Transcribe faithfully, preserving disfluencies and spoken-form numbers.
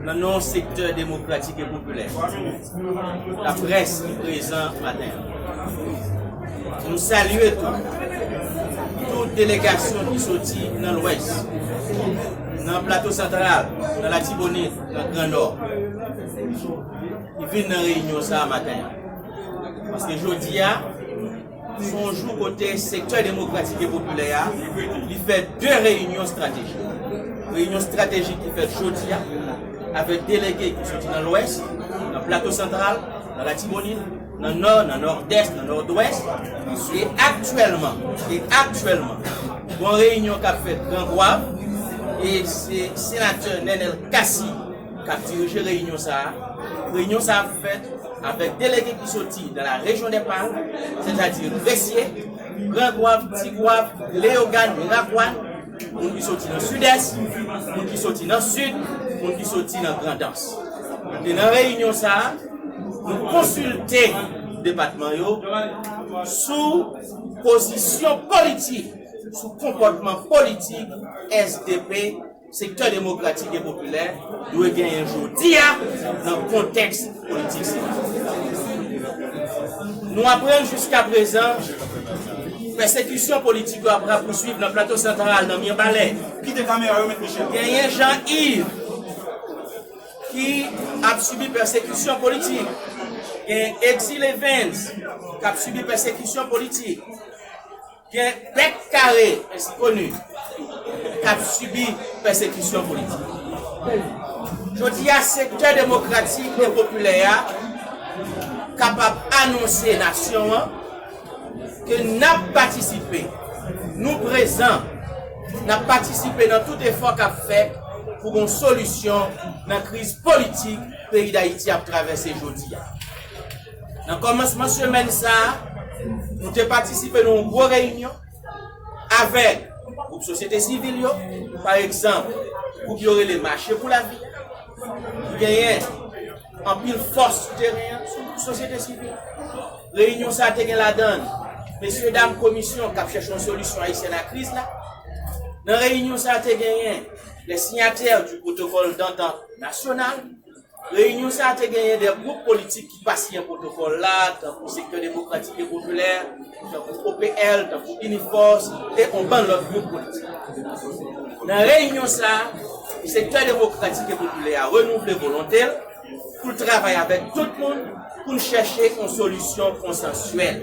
Nan non sektè demokratik e popilè, laprès ki prezan maten an, nou salye tou tout delegasyon ki soti nan Lwès, nan Plato Santral, nan Latibonit, nan Gran Nò, ki vin nan reyinyon sa a maten an. Paske jodi a, se yon jou kote sektè demokratik e popilè a, li fè de reyinyon estratejik. Reyinyon estratejik ki fèt jodi a, avèk delege ki soti nan Lwès, nan Plato Santral, nan Latibonit, nan Nò, nan Nòdès, nan Nòdwès. E aktyèlman, e aktyèlman, gon reyinyon k ap fèt Gran Gwav, e se senatè Nenel Cassy k ap dirije reyinyon sa a. Reyinyon sa a ap fèt avèk delege ki soti dans la région des Palmes, sètadi Gresye, Gran Gwav, Ti Gwav, Leyogàn, Mirakwan, moun ki soti nan Sidès, moun ki soti nan Sid, moun ki soti nan Grandans. E nan reyinyon sa a, nou konsilte depatman yo sou pozisyon politik, sou konpòtman politik S D P, sektè demokratik e popilè, dwe genyen jodi a nan kontèks politik sila. Nou aprann jiska prezan, pèsekisyon politik yo ap rapousuiv nan Plato Santral, nan Mibalè. Kite kamera yo, Mèt Michel. Genyen Jean Yves ki ap sibi pèsekisyon politik. Gen Exil Evans k ap sibi pèsekisyon politik. Gen Bèk Kare, ensi koni, k ap sibi pèsekisyon politik. Jodi a, sektè demokratik e popilè a kapab anonse nasyon an ke n ap patisipe, nou prezan, n ap patisipe nan tout efò k ap fèt pou gon solisyon nan kriz politik peyi Dayiti ap travèse jodi a. Nan kòmansman semèn sa a, nou te patisipe nan yon gwo reyinyon avèk gwoup sosyete sivil yo, pa egzanp, gwoup yo rele Mache pou Lavi, ki genyen anpil fòs sou teren an, sou gwoup sosyete sivil. Reyinyon sa a te gen ladan l mesye dam komisyon k ap chèche yon solisyon ayisyèn a kriz la. Nan reyinyon sa a te genyen les signataires du protocole d'entente nationale. Reyinyon sa a te genyen de gwoup politik ki pa siyen pwotokòl la, tankou Sektè Demokratik e Popilè, tankou O P L, tankou Inifòs, e yon bann lòt gwoup politik. Nan reyinyon sa a, Sektè Demokratik e Popilè a renouvle volonte l pou l travay avèk tout moun pou n chèche yon solisyon konsansyèl.